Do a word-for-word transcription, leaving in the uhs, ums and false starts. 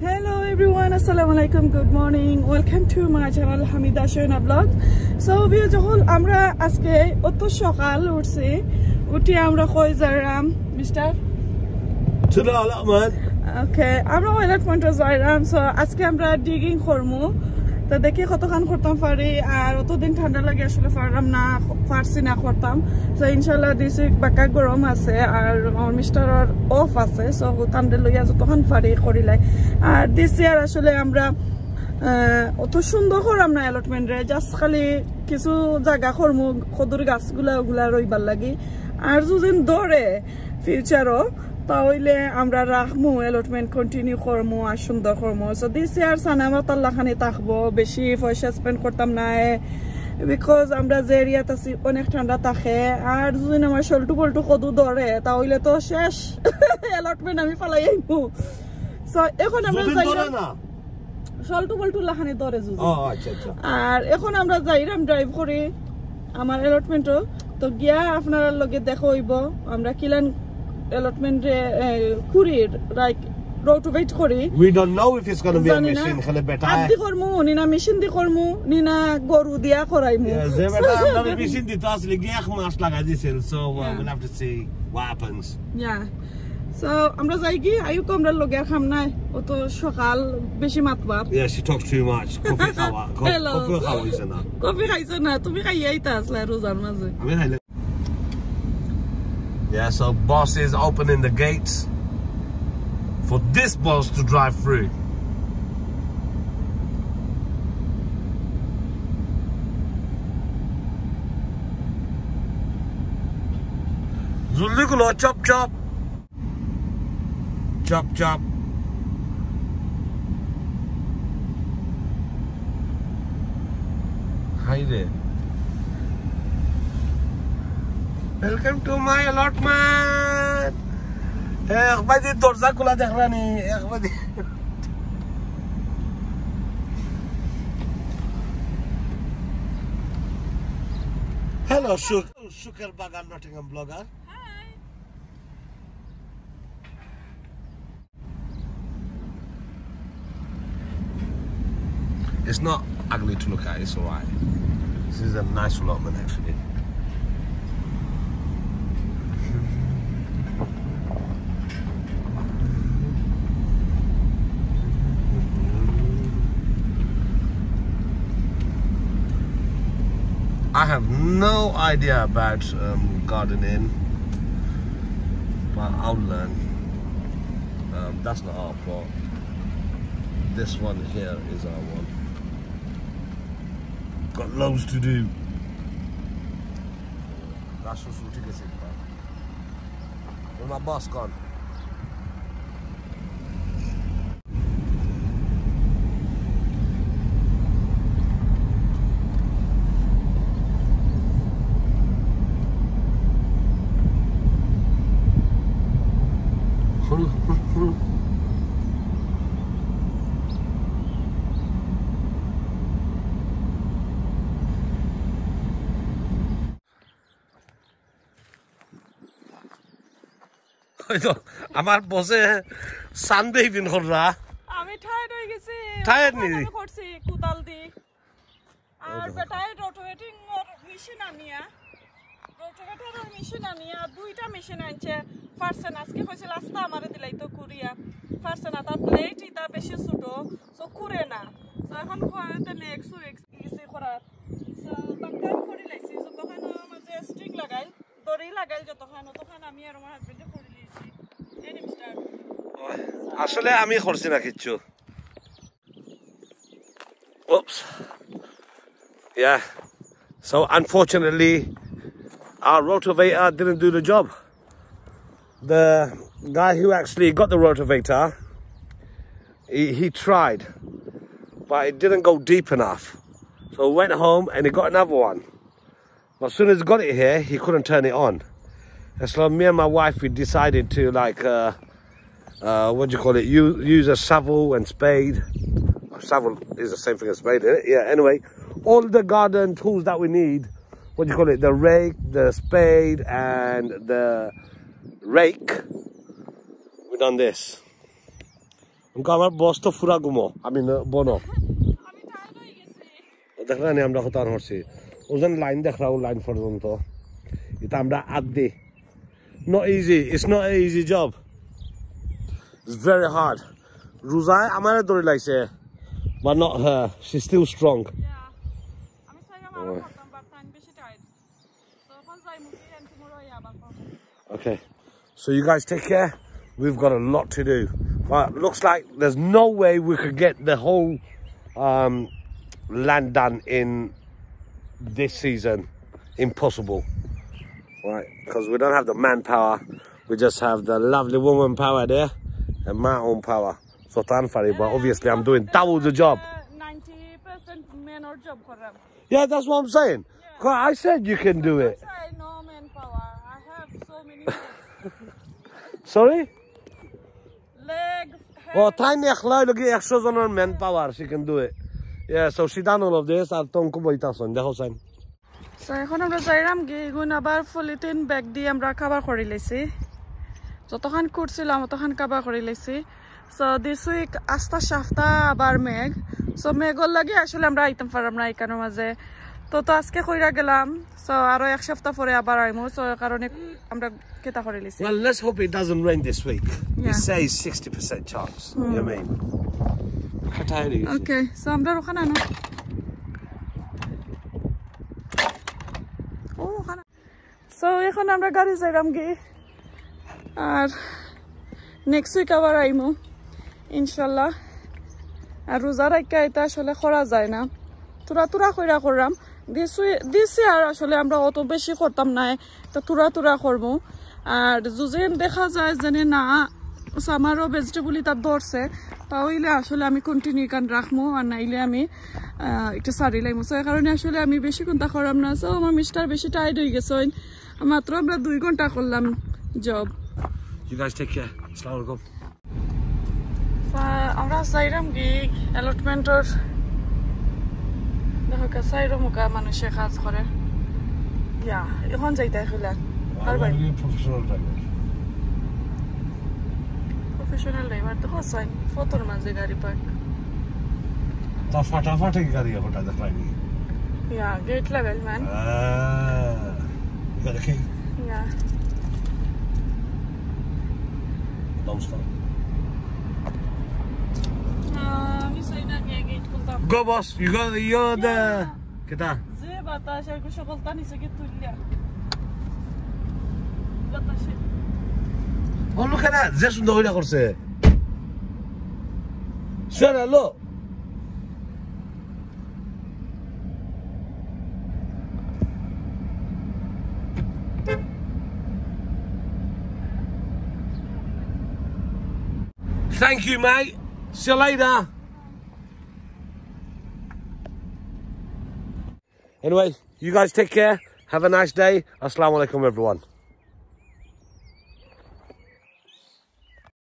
Hello everyone, আসসালামু আলাইকুম, good morning, welcome to my channel Hamida Shoina Vlog. So viewers অকল, আমরা আজকে অত সকাল উঠছি, উঠি আমরা কই যাইরাম, মিস্টার? To the allotment. ওকে, আমরা allotment-ও যাইরাম। So আজকে আমরা digging করমু, তো দেখি কতখান করতাম পারি। আর অতদিন ঠান্ডা লাগে আসলে পারলাম না, পারছি না করতাম। So ইনশাল্লাহ this week বাক্কা গরম আছে, আর আমার মিস্টারর off আছে, so তানরে লইয়া যতখান পারি করিলাই। আর this year আসলে আমরা আহ, অত সুন্দর করলাম না allotment রে, just খালি কিছু জাগা করমু, কদুর গাছগুলা ওগুলা রইবার লাগি। আর যদি ধরে future-ও, তা অইলে আমরা রাখমু, allotment continue করমু আর সুন্দর করমু। So this year সানামাতার লাখানি থাকবো, বেশি পয়সা spend করতাম না, because আমরা যে area-ত আছি অনেক ঠান্ডা থাকে। আর যদি আমার সল্টু পল্টু কদু ধরে, তা অইলে তো শেষ, allotment আমি ফালাই আইমু। So এখন আমরা যদি যাইরাম ধরে না। সল্টু পল্টু লাখানি ধরে যদি। ও আচ্ছা আচ্ছা। আর এখন আমরা যাইরাম drive করি আমার allotment-ও, তো গিয়া আপনারার লগে দেখা অইবো আমরা কিলান allotment-এ, এ, করি, like, rotovate করি। We don't know if it's gonna be a জানি না। machine, খালি বেটা। হাত দি করমু, নি না মেশিন দি করমু, নি না গরু দিয়া করাইমু। Yeah, যে বেটা আমরা মেশিন দিতে আসলে গিয়ে এক মাস লাগাই দিছিল, so uh, Yeah. We'll have to see what happens. Yeah. So আমরা যাই কি, আইউক আমরার লগে আর কাম নাই, অত সকাল বেশি মাতবার। Yeah, she talks too much. Coffee খাওয়া, ক- Hello. কফি খাওয়া হইছে না। কফি খাইছো না, তুমি খাইয়া আইতা আসলা রোজার মাঝে। আমি খাইলে। Yeah, so boss is opening the gates for this boss to drive through. জলদি গুলো, chop chop. Chop chop. Hi there. Welcome to my allotment. একবাদি দরজা খোলা দেখরানি, একবাদি। Hello, সুখ, সুখের বাগান Nottingham vlogger. It's not ugly to look at, it's alright. This is a nice allotment actually. I have no idea about um, gardening, but I'll learn. Um, that's not our plot. This one here is our one. Got loads to do. That's just ridiculous. Where's my boss gone? হয়তো আমার বসে সানবেইভিং কররা। আমি টায়ার্ড হয়ে গেছি। টায়ার্ড ওখানে নি? আমি করছি কুদাল দি। আর বেটায় রোটোভেটিং ওর মেশিন আনিয়া, রোটোভেটর ওর মেশিন আনিয়া, দুইটা মেশিন আনছে। পারছে না, আজকে কইছিল আস্তা আমারে দিলাই তো কুরিয়া। পারছে না, তার ব্লেড ইটা বেশি ছোট, তো কুরে না। তো এখন কয় তো নেক্সট উইক ইসি করার। তো তখন করি লাইছি, তো তখন মাঝে স্ট্রিং লাগাইল, দড়ি লাগাইল, যতক্ষণ ততক্ষণ আমি আর আমার হাজবেন্ডে করি লিছি। এই নে, মিস্টার। আসলে আমি করছি না কিচ্ছু। Oops. Yeah. So unfortunately, our rotavator didn't do the job. The guy who actually got the rotavator, he, he tried, but it didn't go deep enough. So he went home and he got another one. But as soon as he got it here, he couldn't turn it on. And so me and my wife, we decided to, like, uh, uh, what do you call it? Use, use a shovel and spade. A shovel is the same thing as spade, isn't it? Yeah, anyway, all the garden tools that we need, what do you call it? The rake, the spade, and the rake. We've done this. কিন্তু আমার বস তো পুরা ঘুমো, আমি ন-, বনো। দেখরা নি আমরা কত করছি। ওজন লাইন দেখরা, ও লাইন পর্যন্ত। ইটা আমরা আত দি। Not easy, it's not an easy job. It's very hard. রোজায় আমারে ধরি লাইছে। But not her, she's still strong. Yeah. আমি চাইলাম আরো করতাম, but time বেশি tight. So, এখন যাই মুখে and tomorrow আবার করব। Okay. So you guys take care. We've got a lot to do. But looks like there's no way we could get the whole, um, land done in this season. Impossible. Right? Because we don't have the manpower. We just have the lovely woman power there and my own power. So, tan fari, but obviously I'm doing double the job. Ninety percent man or job করাম। Yeah, that's what I'm saying. 'Cause I said you can do it. I know manpower. I have so many things. Sorry? Legs, head. ও, তাই নি একলা অইলো কি একশো genre manpower, she can do it. Yeah, so she done all of this, আর তঙ্কু বইতা আছইন, দেখো চাইন। So, এখন আমরা যাইরাম গি, ইগুন আবার polythene bag দি আমরা cover করি লাইছি। যতখান করছিলাম, অতখান cover করি লাইছি। So, this week আস্তা সাপ্তা আবার মেঘ। So, মেঘর লাগি আসলে আমরা আইতাম পারলাম না ইখানর মাঝে। তো, তো আজকে কইরা গেলাম। So, আরো এক সাপ্তা পরে আবার আইমু। So, এই কারণে আমরা কিতা করি লাইছি। Well, let's hope it doesn't rain this week. Yeah. It says sixty percent chance. You know what I mean? Look how tired it is. Okay, so আমরা ওখানে আনো। ও, ওখানে। So, এখন আমরা গাড়ি যাইরাম গি। আর next week আবার আইমু, ইনশাল্লাহ। আর রোজা রাখিয়া ইতা আসলে করা যায় না, থুড়া থুড়া কইরা কররাম। This week, this year আসলে আমরা অত বেশি করতাম না, তো থুড়া থুড়া করমু। আর যদি দেখা যায় যেন না, so আমারও vegetable ইতা ধরছে, তা অইলে আসলে আমি continue ইখান রাখমু, আর নাইলে আমি, আহ, একটু ছাড়ি লাইমু। So, এই কারণে আসলে আমি বেশি কুন্তা কররাম না। So, আমার mister বেশি tired অই গেছইন। মাত্র আমরা দুই ঘন্টা করলাম job. You guys take care. আসসালামু আলাইকুম. So, আমরা যাইরাম গি allotment-র, দেখো কা side-র মুখা মানুষে কাজ করে। ইয়া, এখন যাইতায় কইলা। আর ভাই। আমি professional driver. Professional driver তো হসাইন, ফতর মাঝে গাড়ি park. তা ফাটাফাটি গাড়ি ওটা দেখলাম। Yeah, gate level, man. Ah, you got the key? Yeah. Don't stop. আহ, আমি চাই না গিয়া gate খুলতাম। Go, boss. You got the, you're the কিতা? যে বাতাস, আর সকলতা নিচে গিয়া তুলিয়া। বাতাসে। Oh, look at that. যে সুন্দর কইরা করছে। শোনা, লো। Thank you, mate. See you later. Anyway, you guys take care. Have a nice day. Assalamu alaikum, everyone.